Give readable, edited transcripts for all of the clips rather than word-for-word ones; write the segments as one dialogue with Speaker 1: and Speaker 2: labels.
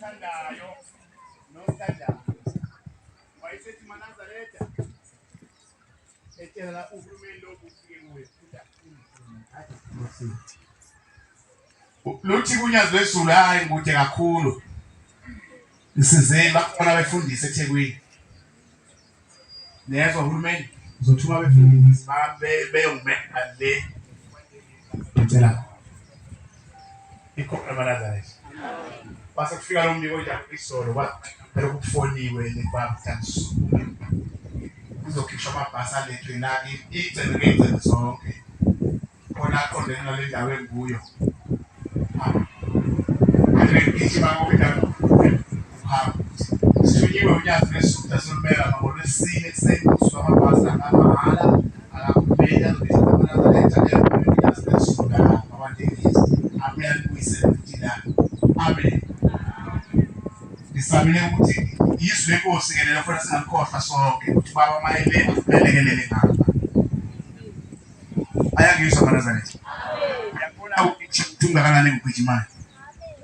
Speaker 1: Othandayo nothandayo. Wayesethi maNazaretha etshela uhulumeni lokhu ufike kuye luthi kunyazi lwezulu hayi ngikude kakhulu nisizeni bakhona abefundisi eThekwini niyezwa uhulumeni uzothuma abefundisi beyongimema le ngicela ikhona amaNazaretha kwase kufika lo mbiko njalo izolo kwaphela kufoniwe lebaba mhlawumbe kuzokhishwa amabhasi alethwe la icebe ngey'cebe zonke khona aqondene nale ndawo engikuyo ngigijima ngoba indawo ukuhamba sithunyiwe unyazi lwesutha solubeka ngolwesine ekuseni kusuka amabhasi angamahhala akakumeli azobiza amanazaretha unyazi lwesutha abatekisi abuye alibuyisele futhi la amen ngisabile ukuthi izwi lenkosi ke lelo fanele singalikhohlwa sonke ukuthi baba mayele belekelele ngapha ayangizwa manazaretha uyabona ukuthi ungakanani ngigijimayo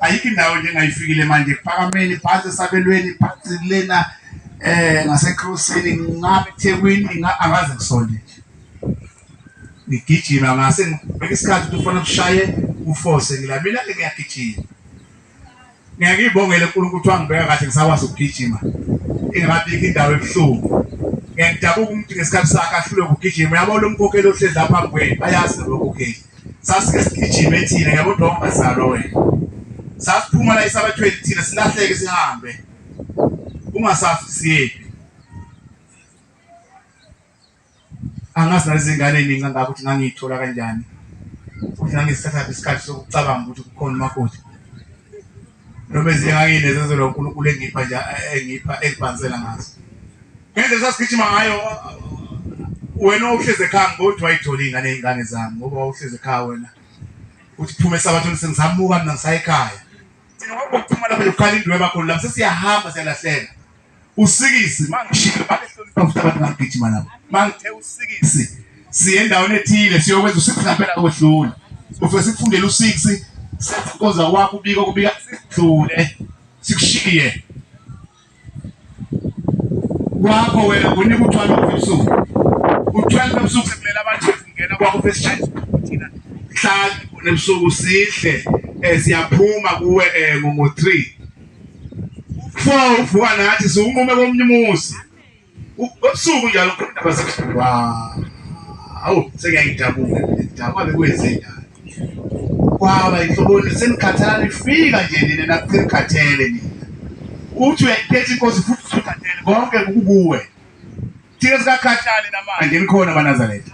Speaker 1: ayikho indawo nje engayifikile manje kuphakameni phansi esabelweni phansi lena eh ngaseCrosini ngabe eThekwini angaze ngisonde nje ngigijima ngase ngibeka isikhathi ukuthi ufuna kushaye ufose ngila mina ke ngiyagijima Ngeke ngibongele uNkulunkulu ukuthi wangibeka kahle ngisakwazi ukugijima. Ingakabikho indawo ebuhlungu. Ngiyakudabuka umuntu ngesikhathi sakhe ahlulwe ukugijima. Uyabona umkhokheli ohlezi lapha phambi kwenu, bayazi labo bakhokheli. Sasike sigijime thina, ngiyabona ukuthi wawungazalwa wena. Sasiphuma la esabathweni thina silahleke sihambe. Ungasazi siyephi. Angazi nalezi ngane eziningi kangaka ukuthi ngangiyithola kanjani futhi ngangizithathaphi isikhathi sokucabanga ukuthi kukhona umakoti noma ezinye nganginezenzelwa uNkulunkulu engipha nje engipha engibhansela ngazo ngendlela sasigijima ngayo wena owuhlezi ekhaya ngokuthi wayithola iy'ngane iy'ngane zami ngoba wawuhlezi ekhaya wena uthi phume esabathweni sengisamuka mina ngisaya ekhaya thina ngokuphuma lapha nje kukhala indweba khona lapho sesiyahamba siyalahleka Usikisi mangishilo babehlonipha futhi abantu ngangigijima nabo. Mangithe usikisi siye endaweni ethile siyokwenza u-six ngampela kwedlula. Ufike sikufundele u-six senze inkonzo kwakho ubika kubika sidlule sikushiye. Kwakho wena kunika u-12 ebusuku. U-12 ebusuku sekulela abantu singena kwakho fesishaya thina. Hlala khona ebusuku sihle eh siyaphuma kuwe eh ngo-3 Four uvuka nathi siwunqume komunye umuzi. Ebusuku njalo indaba zasebusuku. Hawu sengiyayidabuka ngidabuka bekwenze njani. Kwaba inhloboni senikhathala nifika nje nina nakunikhathele nina. Uthi uyayiphetha inkosi futhi usukhathele konke kukuwe. Thina sikakhathali namanje nikhona banazaretha.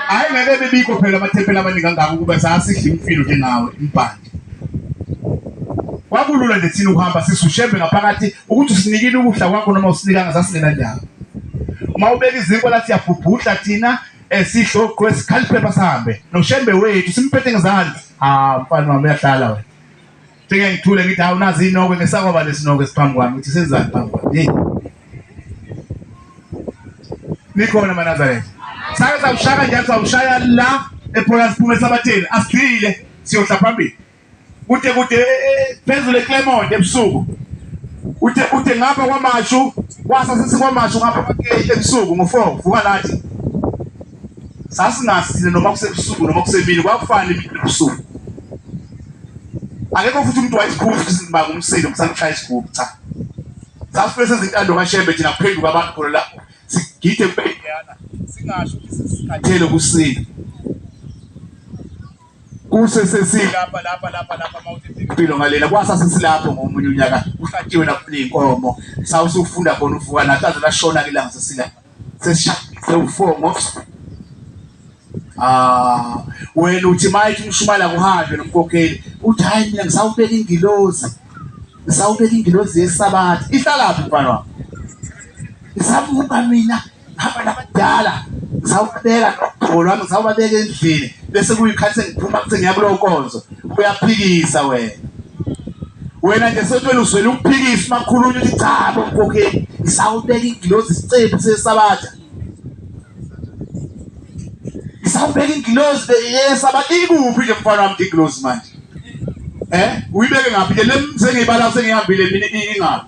Speaker 1: Hayi ngeke bebikho phela amathempeli amaningi kangaka ukuba sasidla imfino njengawe imbhandi. Kwakulula nje thina ukuhamba sisushembe ngaphakathi ukuthi usinikile ukudla kwakho noma usinikanga sasingenandaba. Uma ubeka izinkwa lathi siyabhubhudla thina esidlo esikhaliphepha sihambe noshembe wethu simphethe ngezandla. Ha mfana wami uyahlala wena. Ngike ngithule ngithi hawu nazi inokwe ngesakwaba lesinokwe esiphambi kwami ngithi senzani phambi kwami. Hey. Nikhona maNazaretha. Sake sawushaka njalo sawushaya la ePola siphume esabatheni asigxile siyohla phambili. Kude kude eh, eh, phezulu eClermont ebusuku. Kude kude ngapha kwaMashu kwasa sesikwaMashu ngapha kwaKay ebusuku ngo4 vuka nathi. Sasingazi thina noma kusebusuku noma kusemini kwakufana imini ebusuku. Akekho futhi umuntu wayesikhuza ukuthi sibanga umsindo ngisamshaya isigubhu cha. Sasifike sezintando kaShembe thina kuphenduka abantu khona lapho sigide kubeyana singasho ukuthi sikhathele kusina. Kuse sesilapha lapha lapha lapha mawuthi impilo ngalela kwasa sesilapho ngomunye unyaka kuhlatshiwe lapho inkomo sawusufunda khona uvuka nathi aze lashona ke ilanga sesilapha. Sesishayise u-4 ngokusuku. Ah, wena uthi mayithi umshumayela kuhanjwe nomkhokheli uthi hayi mina ngisawubeka ingilozi ngisawubeka ingilozi yesabatha ihlalaphi mfana wami ngisavuka mina hamba nabadala ngisawubeka nogqolo lwami ngisawubabeka endlini bese kuyikhathi sengiphuma sengiya kulowo nkonzo uyaphikisa wena wena nje sontweni uzwele ukuphikisa uma kukhulunywa uthi cha bomkhokheli ngisawubeka ingilozi isicephu sesabatha ngisawubeka ingilozi yesabatha ikuphi nje mfana wami ingilozi manje Uyibeke ngaphi ke le sengiyibala sengihambile mina ingaphi?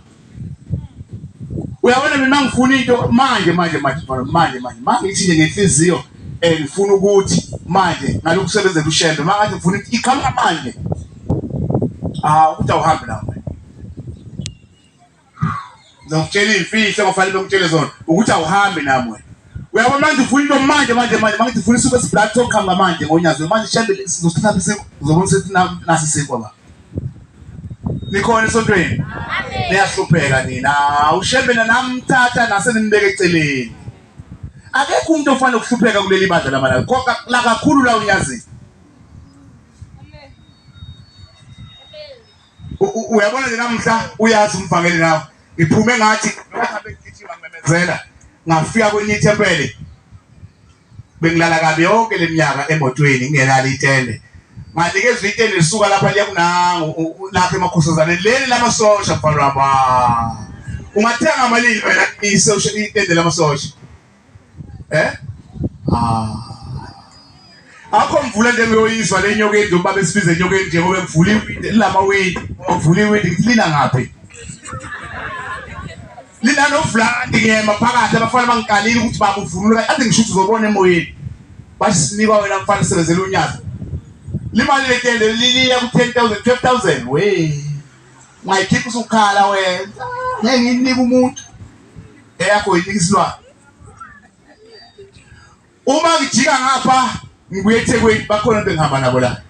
Speaker 1: Uyabona mina ngifuna into manje manje manje manje manje mangithi nje ngenhliziyo ngifuna ukuthi manje ngalokhu kusebenzela uShembe mangathi ngifuna ukuthi iqhamuka manje. Ah ukuthi awuhambi nawe. Ngizokutshela iy'mfihlo ongafanele bengikutshele zona ukuthi awuhambi nami wena. Uyabona manje ufuna into manje manje manje mangithi ufuna isuke esiblack soqhamuka manje ngonyazi manje shembe sizosithatha isinkwa uzobona ukuthi nasi isinkwa ba. Nikhona esontweni? Niyahlupheka nina. Ushembe namthatha nase nimbeke eceleni. Akekho umuntu ofanele ukuhlupheka kuleli bandla lamalanga. Konke la kakhulu la unyazini. Uyabona nje namhla uyazi umvangeli nawe. Ngiphume ngathi ngabe ngigijima ngimemezela. Ngafika kwenye ithempeli. Bengilala kabi yonke leminyaka emotweni ngingelali itende. Nganikezwa itende lisuka lapha liya kunangu lapha emakhosazaneni leli lamasosha mfana wami. Ungathenga malini wena ise itende lamasosha? Eh? Ah. Akho mvula nje ngiyoyizwa le nyoka endlu baba esibiza enyokeni nje ngoba ngivula iwindi lamawindi ngivula iwindi ngithi lina ngaphi? Lina novlandi ngiyema phakathi abafana bangikalile ukuthi baba uvunula ade ngisho ukuthi uzobona emoyeni. Bathi sinikwa wena mfana sebenzela unyazi. Limali letende liliya ku 10000 12000 we. Ungayikhipha usukhala wena. Ngeke nginike umuntu. Eyakho yinika isilwane. Uma ngijika ngapha ngibuye eThekwini bakhona bengihamba nabo la.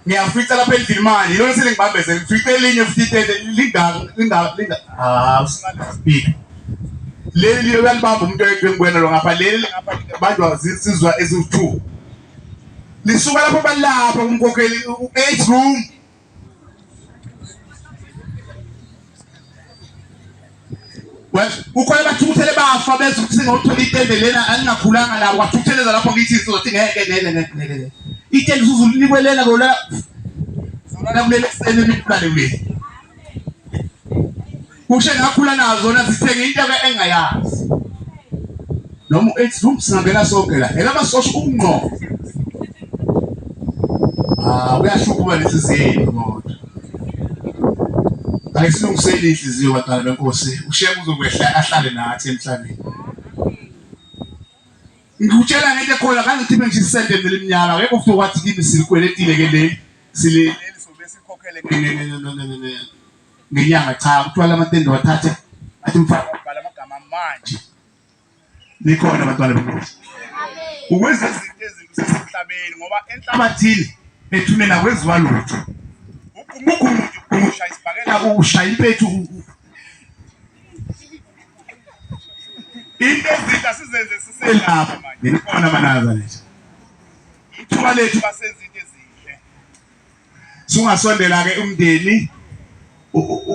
Speaker 1: Ngiyafica lapha endlini manje ilona selingibambeze ngifice elinye futhi itende lingaka lingaka linga ah usingathi speak. Leli liyo uyalibamba umuntu oyedwa engibuyena lo ngapha leli ngapha banjwa zinsizwa eziwu-2. Lisuka lapho balapha kumkhokheli u-8 room. Kukhona abathukuthele bafa bezwa ukuthi singawuthola itende lena alingakhulanga labo kwathukutheleza lapho ngithi sizothi ngeke ngeke ngeke ngeke itende usuzulinikwe lena kolala zolala kuleli ekuseni emibulale kuleli kushe ngakhula nazo na zithenge into engayazi noma u-eight room singangena sonke la elamasosha ukungqo ah uyahlupha uba nenhliziyo kodwa ayisilungiseli inhliziyo bantwana benkosi ushembe uzokwehla ahlale nathi emhlabeni ngikutshela ngento ekhona kangikhiphe ngisho isente elimnyama akekho futhi okwathi kimi silikweletile ke leli sile sobe sikhokhele ngenyanga cha kuthiwa lamatende wathathe athi mfana bhala amagama manje nikhona bantwana benkosi ukwenza izinto ezinto zasemhlabeni ngoba enhlabathini ethuneni akwenziwa lutho ugumu ushaya isibhakela ushaya impethu into ezinto asizenze siselapha manje nikhona manazaretha ithuba lethu basenza into ezinhle Sungasondela ke umndeni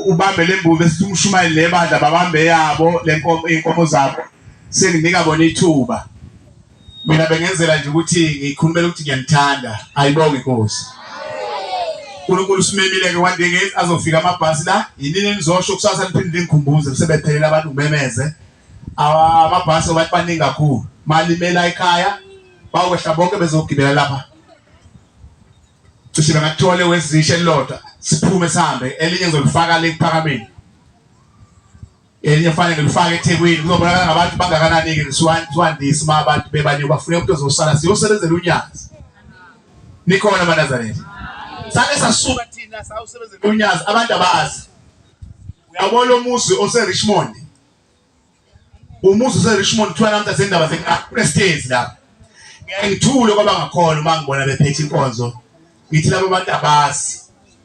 Speaker 1: ubambe lembuzi bese umshumayeli lebandla babambe yabo lenkomo inkomo zabo senginika bona ithuba mina bengenzela nje ukuthi ngikhulumela ukuthi ngiyanithanda ayibonge inkosi uNkulunkulu usimemile ke one day azofika amabhasi la yinini enizosho kusasa niphinde ningikhumbuze sebephelele abantu ngimemeze amabhasi abantu baningi kakhulu malimela ekhaya bakwehla bonke bezogibela lapha cishe bengathole wezisha elilodwa siphume sihambe elinye ngizolifaka le kuphakameni elinye kufanele ngilifake eThekwini kuzobonakala ngabantu bangakanani-ke siwandise uma abantu bebaningi bafune umuntu ozosala siyosebenzela unyazi nikhona aManazaretha sake sasuka thina sawusebenzela unyazi abantu abazi uyabona umuzi ose-Richmond Umuzi useRichmond kuthiwa namhla zindaba kunesitezi lapha. Ngiyaye ngithule kwabangakhona uma ngibona bephethe inkonzo. Ngithi laba bantu abazi.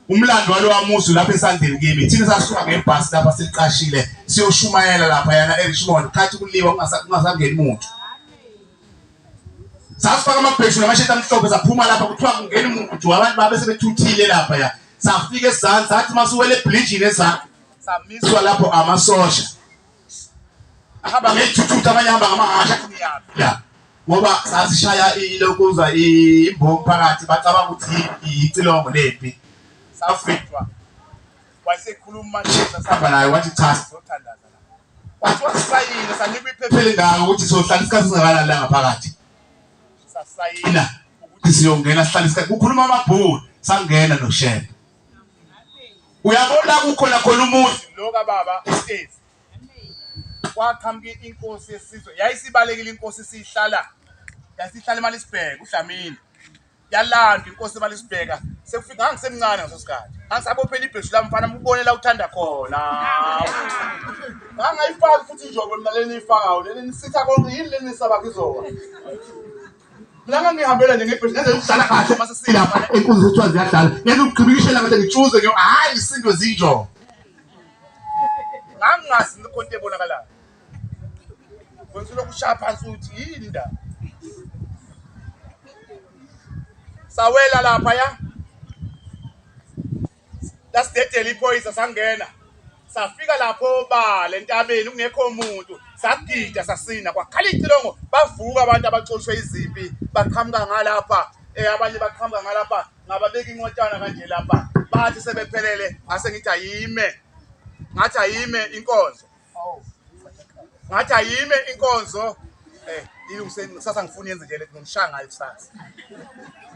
Speaker 1: Umlando walowa muzi lapha esandleni kimi. Thina sasuka ngebhasi lapha siliqashile siyoshumayela lapha yana eRichmond khathi kuliwa kungasangeni muntu. Sasifaka amabheshu namasheti amhlophe saphuma lapha kuthiwa kungena umuntu abantu babe sebethuthile lapha ya. Safika ezansi sathi masuwele ebridgini ezansi samiswa lapho amasosha ahamba ngey'thuthuthu abanye ahamba ngamahhashi athi niyaphi la ngoba sasishaya ilokuza imbongi phakathi bacabanga ukuthi yicilongo lempi safihlwa wayesekhuluma manje sahamba naye wathi cha sizothandaza la wathi wasayina sanikwa iphepha elingaka ukuthi sohlala isikhathi singakanani la ngaphakathi sasayina ukuthi siyongena sihlale isikhathi kukhuluma amabhulu sangena noshembe. Uyabona kukhona khona umuzi lo kababa uhlezi. Kwaqhamuka inkosi yesizwe yayisibalekile inkosi isihlala yasihlala eMalisibheka uDlamini. Yalandwa inkosi eMalisibheka sekufika ngangisemncane ngaso sikhathi. Ngangisabophela ibheshu lami mfana ubone la uthanda khona. Ngangayifaki futhi injobo mina leni ifakayo leni nisitha konke yini leni nisabakho izowa. Mina ngangihambela nje ngebhesi ngenze ukudlala kahle mase silapha enkundla kuthiwa ziyadlala. Ngenze ukugqibikishela ngathi ngitshuze ngiyo hayi isinto zinjo. Ngangingazi into ebonakalayo. Kwenza lokhu ushaya phansi uthi yini indaba. Sawela lapha ya. Lasidedela iphoyisa sangena. Safika lapho obala entabeni kungekho muntu. Sagida sasina kwakhala icilongo bavuka abantu abaxoshwe izimpi baqhamuka ngalapha abanye baqhamuka ngalapha ngababeka inqotshana kanje lapha bathi sebephelele ngase ngithi ayime ngathi ayime inkonzo ngathi ayime inkonzo ilungiseni kusasa ngifuna yenze nje lethi ngishaya ngayo kusasa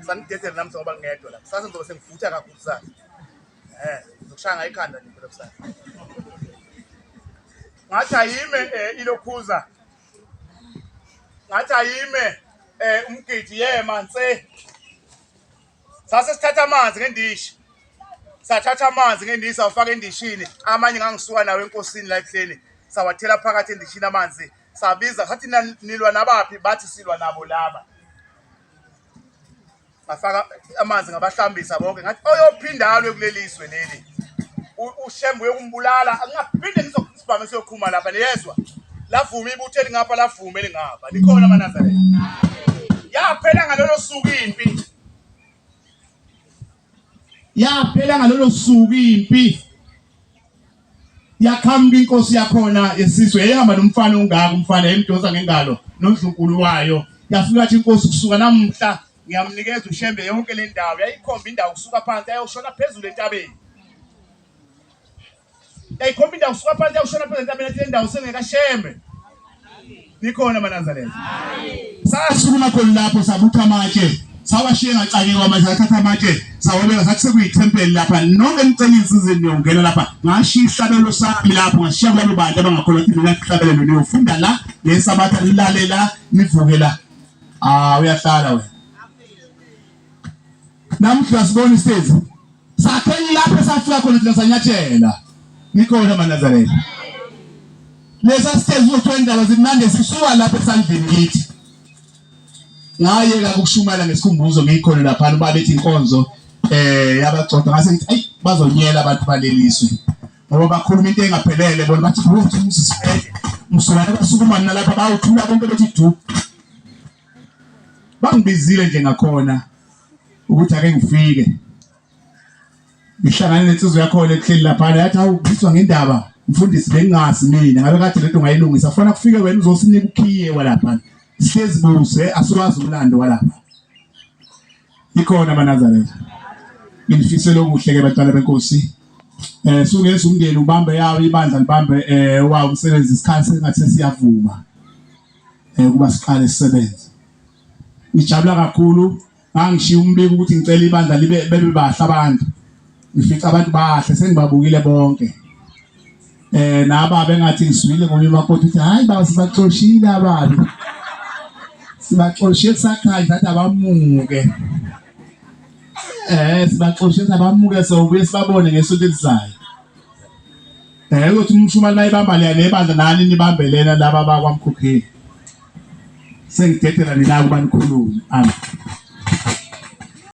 Speaker 1: sanidedele nami ngoba ngedwa la kusasa ngizobe sengivutha kakhulu kusasa ngizokushaya ngayo ikhanda nje phela kusasa ngathi ayime ilokhuza ngathi ayime umgidi yema nse Sase sithatha amanzi ngendishi. Sathatha amanzi ngendishi sawafaka endishini. Amanye ngangisuka nawo enkosini la ebuhleni. Sawathela phakathi endishini amanzi. Sabiza sathi nilwa nabaphi bathi silwa nabo laba. Ngafaka amanzi ngabahlambisa bonke ngathi oyophinda alwe kuleli zwe leli. UShembe uyokumbulala angingaphinde ngizosibhame siyoqhuma lapha niyezwa. Lavuma ibutho elingapha lavuma elingapha. Likhona amaNazaretha. Yaphela ngalolo suku impi. Yaphela ngalolo suku impi. Yaqhamuka inkosi yakhona yesizwe yayihamba nomfana ongaka umfana yayimdonsa ngengalo nondlunkulu wayo. Yafika yathi inkosi kusuka namuhla ngiyamnikeza uShembe yonke le ndawo. Yayikhomba indawo kusuka phansi yayoshona phezulu entabeni. Yayikhomba indawo kusuka phansi yayoshona phezulu entabeni yathi le ndawo sengekaShembe. Nikhona maNazaretha? Sasukuma khona lapho sabutha amatshe sawashiya engacakiwe amatshe sathatha amatshe sawabeka sathi sekuyithempeli lapha nonke nicela insizini niyongena lapha ngashiya isihlabelo sami lapho ngashiya kulabo bantu abangakholwa ukuthi mina sihlabelelo niyofunda la ngesabatha nilale la nivuke la ah uyahlala wena namuhla sibona isitezi sakhe lapho esafika khona thina sanyathela nikhona maNazaretha lesa sitezi kuthiwa indaba zimnandi sisuka lapha esandleni kithi ngayeka ukushumayela ngesikhumbuzo ngikhona lapha ubaba ethi inkonzo yabagcotha ngase ngithi ayi bazonyela abantu baleliswe ngoba bakhuluma into engaphelele bona bathi uthi usisibeke msukane basukuma nalapha bawuthula bonke bethi du bangibizile nje ngakhona ukuthi ake ngifike ngihlangane nensizwa yakhona ekuhleli laphana yathi awu ngizwa ngendaba mfundisi bengingazi mina ngabe kade lento ngayilungisa fana kufike wena uzosinika ukhiye walapha sihlezi buze asiwazi umlando walapha ikhona amaNazaretha nginifisela okuhle ke bantwana benkosi sungeza umndeni ubambe yawo ibandla libambe wawo umsebenzi isikhathi sengathi sesiyavuma ukuba siqale sisebenze ngijabula kakhulu ngangishiya umbiko ukuthi ngicela ibandla libe bebe bahle abantu ngifica abantu bahle sengibabukile bonke naba bengathi ngiswile ngomunye umakoti uthi hayi baba sibaxoshile ababi sibaxoshe kusakhanya sathi abamuke sibaxoshe sabamuke sobuye sibabone ngesonto elizayo ukuthi umshumali bayibamba leya nebandla nani nibambe lena laba bakwamkhukheli sengidedela nina ukuba nikhulume amen.